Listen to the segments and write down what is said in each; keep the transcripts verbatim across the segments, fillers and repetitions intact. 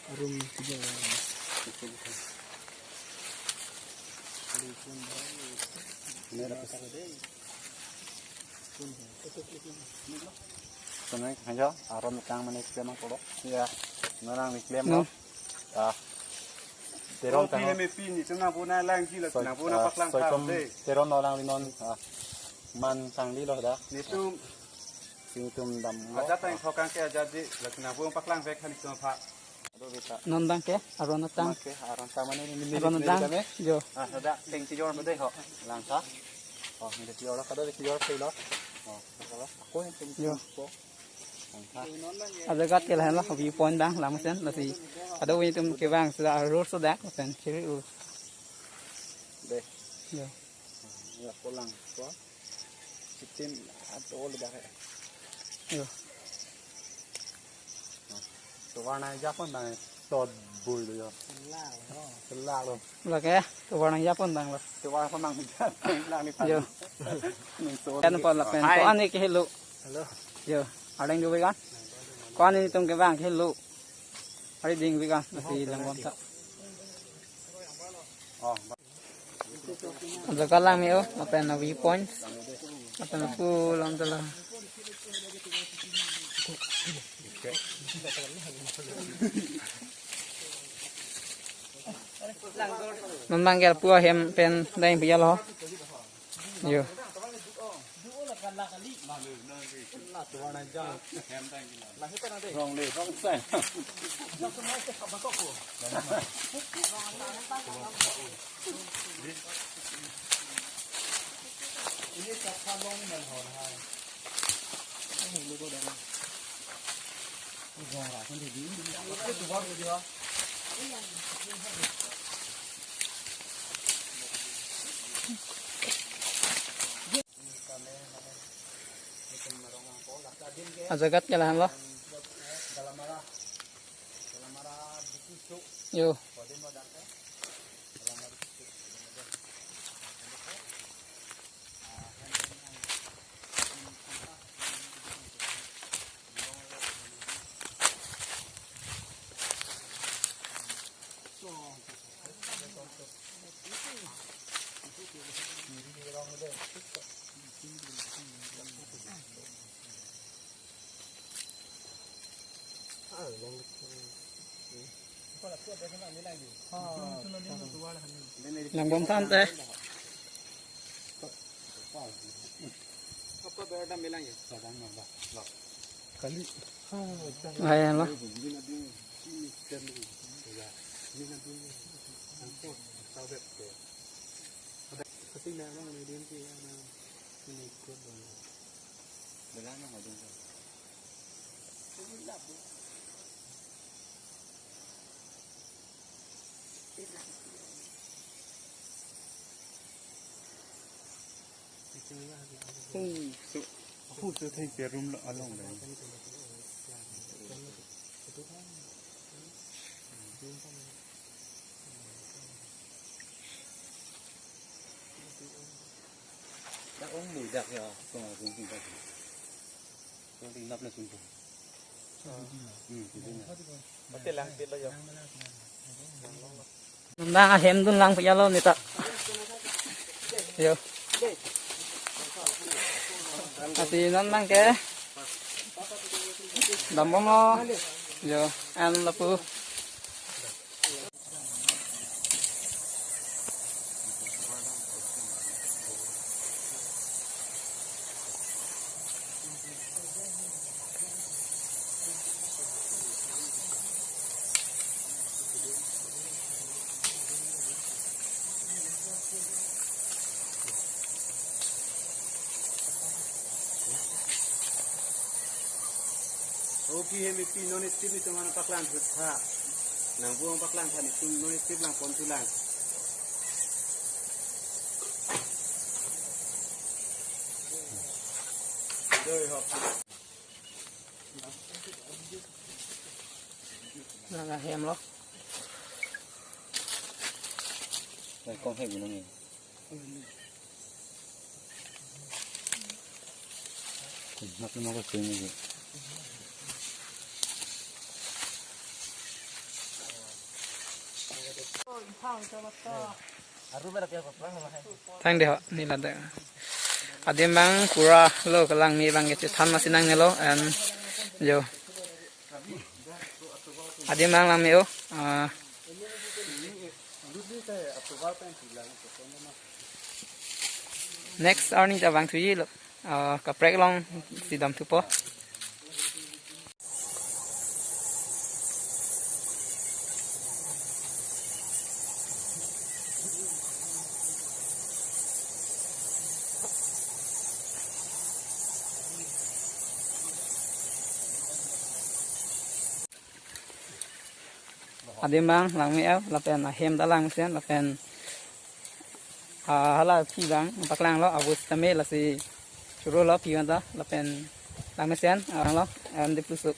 Arum tiga. Tonai hanya aron tang mane klem ang polo. Ya. Nang ni klem No. lo. Ah. Teron Oh, tang. P M A P ni tuna puna lang ji la Soi-, tuna puna ah, paklang soi kam tom dei. Teron lo lang linon. Ah. Man tang di lo da. Nitum Sing tum dam lo. Aja tang thokang ke aja di la tuna puna paklang vek han tum pha. Aduh, beta. Non bang ke, aron tang. Make aron tang mane ni Aron ni tang. kami. Jo. Ah, ada teng tiyor mede ho. Langsa. Oh, ni tiyor kada tiyor pe lo. Oh, kalau aku yang teng Yo. ko. Langsa. Ajagat ke lahen lo, view point bang, lang mesen, lasi. Ada view tum ke bang, sudah road sudah, mesen, kiri u. Deh. Yo. Ya, pulang. Ko. Sitin, ato le dah. Yo. Tovar nangjaponbang, tot bui lo yo. Sela lo. Lake, tovar nangjaponbang lo. Tovar ko nang lang ni pan. Yo. Nang tot. Kan pon lapen. Hai. Ko-an ke helo. Hello. Yo, areng do kan? Ko-an ni tum ke bang helo. Ari ding bi kan, masi lang bom ta. Oh. Ajagat lang me-o, lapen a view point. Lapen a pool ang tala. Non bang ke lapu ahem pen dang piyal ho. Yo. Ajagat ke lahen lo. Yo. Lang bom tha ante. Kali. Ayan lo. Hu su, hu su theng pe room lo along le. Dak ong lui dak ya, kong ong lui dak. Kong ting nap na sung kong. Hmm, ting na. Pati lang pit lo yo. Nang ahem dun lang piyalo neta. Yo. Asi non nang ke. Dam bom lo. Yo, an lapu. O P M A P non stip nitum an paklang thut tha. Nang buang paklang tha nitum non stip lang pon thu lang. Doi hop. Nang ahem lo. Nang kong he gunung ni. Thang de ho, ni la de. Adim abang pura lo kelang ni abang ke chethan masi nangnelo, em, jo. Adim abang langme-o, ah, next arni ta vangthuji lo. Ah, kaprek alongsi damthupo. Adim abang langme-o, lapen ahem ta langmesen, lapen, ah, hala aphi abang paklanglo, abu sitame lasi choro lo aphi abang ta, lapen langmesen, ah, lo, em, Dipluso.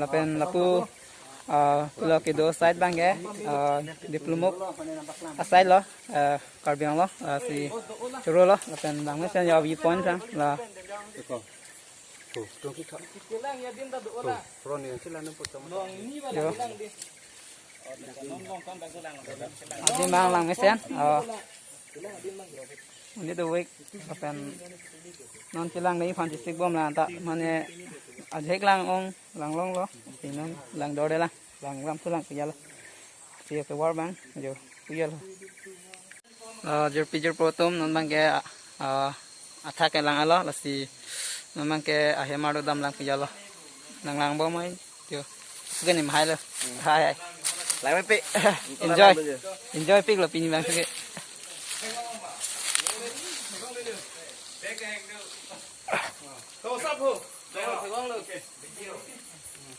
Lapen lapu, ah, pulo kedo side abang ke, ah, Diplumuk aside lo, ah, Karbi Anglong lo, ah, si choro lo, lapen langmesen jo view point abang la. Tuh, tuh, kita. Tuh, front yang sila nempel sama. Jo. Adim abang langmesen. Oh. Ini tuh wik, lapen non kelang ni aphan chisik bom la anta, mane ajahak lang-ong, langlonglo, si non langdor de lang, lang lam thu lang piyalo. Si tovar abang, jo, piyalo. Ah, jirpi jirpo atum, non abang ke, ah, athak kelang-alo, lasi non abang ke ahem arlo damlang piyalo. Nanglang bom ai, jo. Suke ni mahai lo. Hai, hai. Langmepik. Enjoy. Enjoy pik lo pini abang suke.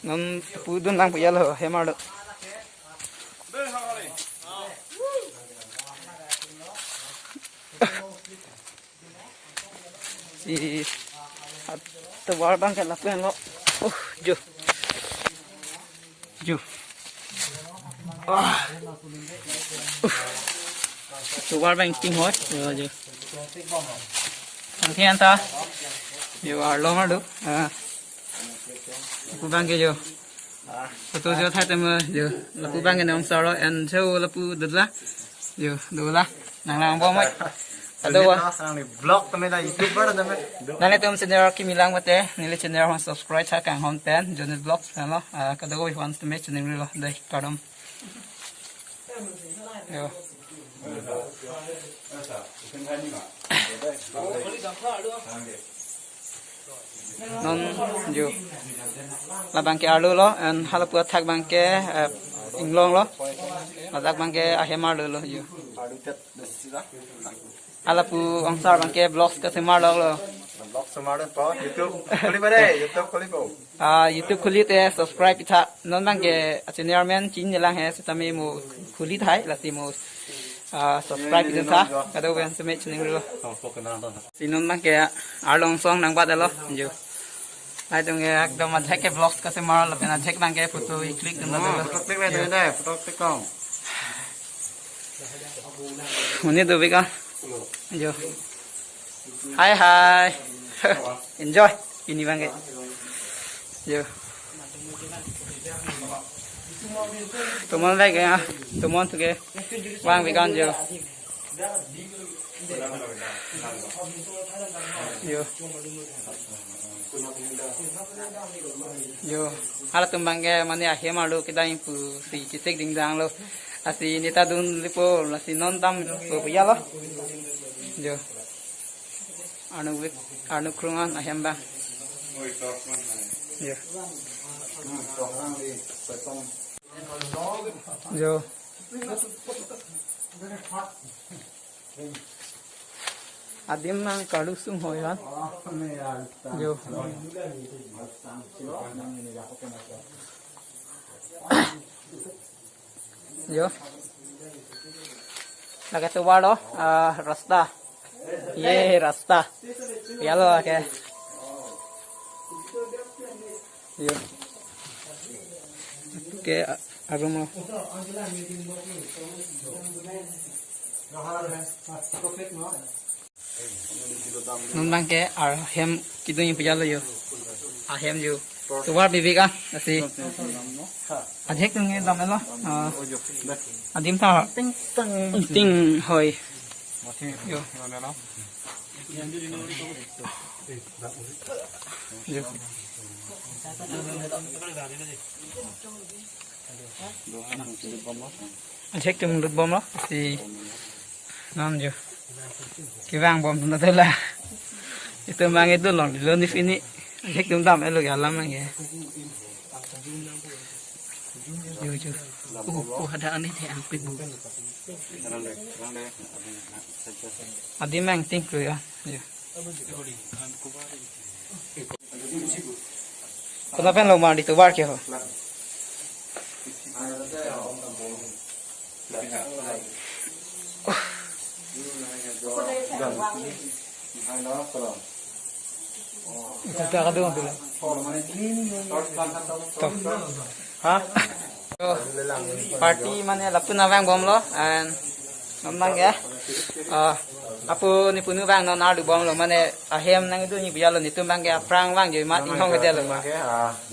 Non pu dunlang piyalo, ahem arlo. Si atovar abang ke lapu-an lo. Uh, jo. Jo. Ah. Uh. Atovar abang ting hoi. Jo, jo. Oke, anta. Jo, arlo ma do. Ah. Lapu abang ke jo. Photo jo thai tem jo. Lapu abang ke nong saro and jo lapu dodla. Jo, dola. Nanglang bom ai. Ado wa. Sang ni vlog tame da YouTuber tame. Nanglitum channel kimi lang mate, neli channel hon subscribe tha kanghon pen, Jonas Vlogs pen lo. Ah, kadokave hon tame channel lo. Dei, kardom. Jo. Non jo. Labang ke arlo lo, and halapu athak abang ke, eh, inglong lo. Ladak abang ke ahem arlo lo jo. Halapu ongsar abang ke vlogs kasemar lo lo. Vlog semar po, YouTube khuli pare, YouTube khuli po. Ah, YouTube khuli te subscribe pitha. Non abang ke channel amen chinine lang he, sitame mo khuli thai, lasi mo, ah, subscribe pitha. Kadokave tame channel lo. Si non abang ke arlo ongsong nangbat lo. Jo. Nangtum ke ekdom ajahak ke vlogs kasemar lapen ajahak abang ke photo i-click dun lo. Photo click lo, photo click lo. Monit dovik ah. Jo. Hai, hai. Enjoy. Pini abang ke. Jo. Tomon abang ke, ah. Tomon tu ke. Vangvek an jo. Jo. Jo. Halatum abang ke mane ahem arlo kedam pusi chesik dingdang lo. Lasi neta dun lipo, lasi non dampo piyalo. Jo. Arnuk vik, arnuk krung an ahem abang. Jo. Jo. Adim nang kalu sung hoi han. Jo. Jo. Lake tovar lo, ah, rasta. Ye rasta. Yalo ke. Jo. Ke, ah, arum lo. Non abang ke ahem kedun pejalo yo. Ahem yo. Tovar bibik ah, lasi. Ajahek atum ke damlo. Ah, adim ta. Ting ting. Ting hoi. Yo. Yo. Ajahek atum lut bomlo, lasi non yo. Kevang bom na dola. Itum abang itum longlilo ni pini. Ajahek atum damlo ke alam abang ke. Yo, yo. Oh, oh, ada aneh teh angpik bu. Adim abang ting kru ya. Yo. Konat pen lo mar di tovar ke ho. Ito ta kadung pila. To. Ha? Party mane lapu nangvang bomlo and non abang ya. Ah, apo ne punu abang non ardu bomlo mane ahem nangkedun ni pejalo, netum abang ke aphrang vang jo mat inghong kedelo.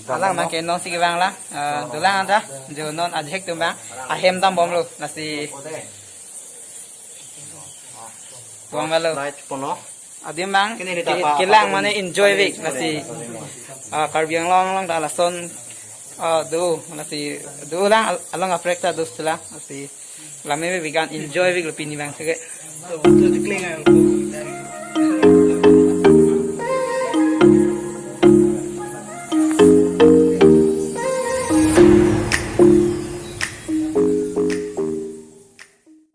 Alang abang ke non si kevang lang. Ah, dolang anta jo non ajahek atum abang ahem dam bomlo, lasi. Bomlo. Night pono. Adim abang ke-, kelang mane enjoy vek, lasi. Ah, Karbi Anglong along ta lason, ah, do, lasi, dolang al-, along kaprek ta do sila, lasi. Lame ve bigan enjoy veklo pini abang ke.